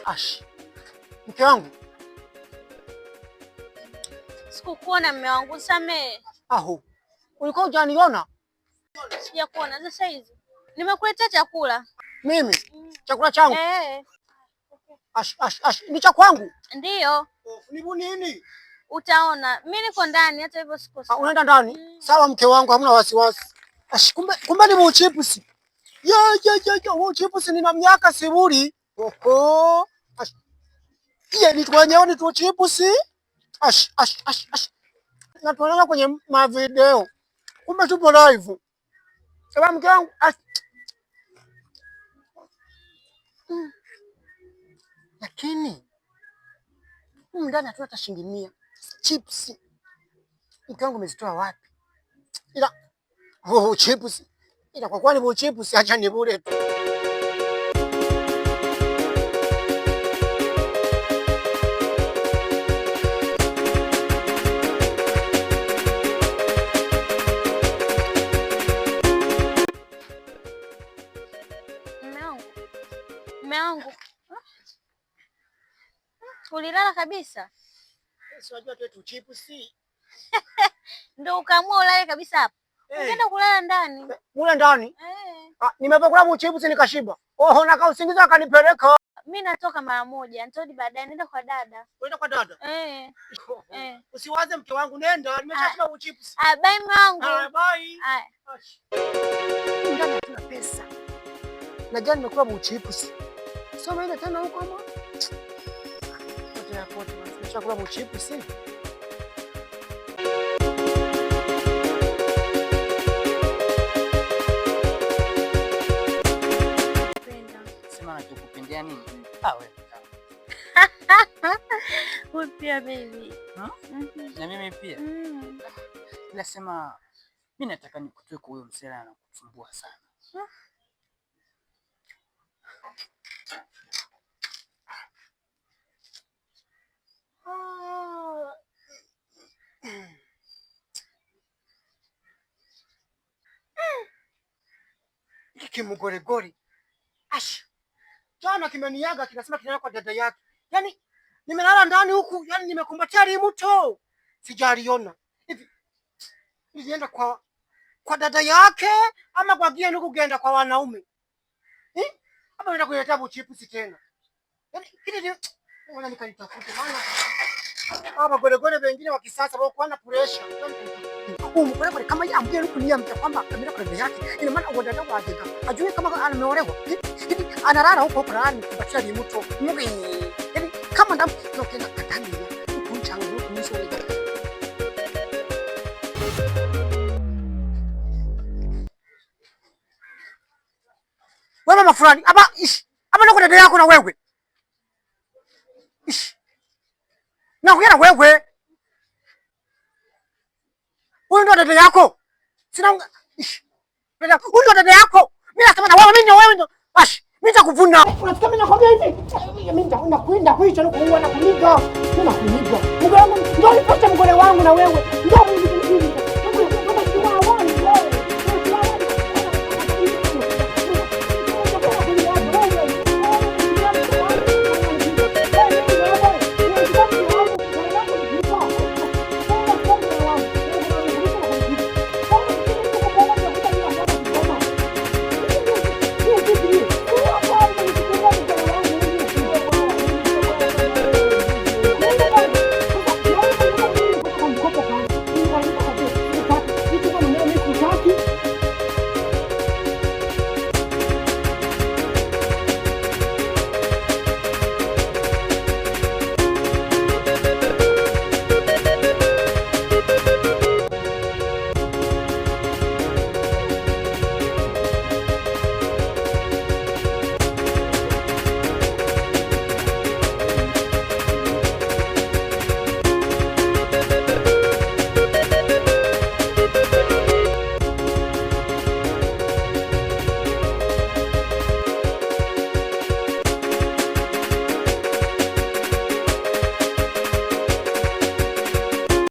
Ash. Mke wangu. Sikukuona mume wangu, samehe. Aho. Ulikuwa hujaniona? Sijakuona. Sasa hizi nimekuletea chakula. Mimi? Chakula changu? Eh. Ash, ash, ash. Ni cha kwangu? Ndiyo. Ni nini? Utaona. Mimi niko ndani hata hivyo siko. Ah, unaenda ndani? Mm. Sawa mke wangu, hamna wasiwasi. Ash, kumbe ni buchipusi. Ye ye ye ye, buchipusi nina miaka siburi. Oho. Ash. Ye ni twenyewe ni tuchipusi. Ash, ash, ash, ash. Na tunaona kwenye mavideo. Kumbe tupo live. Sawa mke wangu. Ash. Lakini humu ndani hatuna hata shilingi 100. Chips mke wangu umezitoa wapi? Ila oh, chips ila kwa kwani chips, acha ni bure tu. Mume wangu, ulilala kabisa? Unajua tu chips. Ndio ukaamua ulale kabisa hapa. Ukaenda kulala ndani. Mule ndani? Ah, nimepakula chips nikashiba. Oho, na kausingiza akanipeleka. Mimi natoka mara moja, nitarudi baadaye, nenda kwa dada. Unaenda kwa dada? Eh. Usiwaze mke wangu, nenda, nimeshashiba chips. Ah, bye mume wangu. Ah, bye. Haya. Ndani hatuna pesa. Na jana nimekula chips. Sio maana tena huko ama? Pote ya pote, nimeshakula chips. Sema nachokupendea nini? Ah, wewe. Wewe pia baby. Na mimi pia. Ila sema mimi nataka nikutoe kwa huyo msela anakusumbua sana. Hiki kimugoregore. Ash. Jana kimeniaga kinasema kinaenda kwa dada yake. Yaani nimelala ndani huku, yaani nimekumbatia mto. Sijaliona. Hivi nilienda kwa dada yake ama kwa gia nuku genda kwa wanaume? Eh? Ama naenda kuleta buchipusi tena. Yaani kile ni wana nikanitafute maana hawa goregore wengine wa kisasa wao na pressure. Huyu mgoregore kama yeye ambie nuku niambia kwamba kamera kwa dada yake, ina maana uwo dada wa jega. Ajui kama ameolewa. Hivi analala huko huko na nikumbatia mto. Mungu. Yaani kama ndamu nokenda katani ya kunchanga huko mwisho. Wewe mama fulani, aba ish. Aba nako dada yako na wewe. Ish. Na kuyana wewe. Huyu ndo dada yako. Sina ish. Dada, huyu ndo dada yako. Mimi nasema na wewe, mimi na wewe ndo. Ash, mimi nitakuvuna. Unasikia mimi nakwambia hivi? Mimi nitakwenda kuicha na kuua na kuniga. Mimi nakuniga. Mgole wangu ndio nipote mgole wangu na wewe.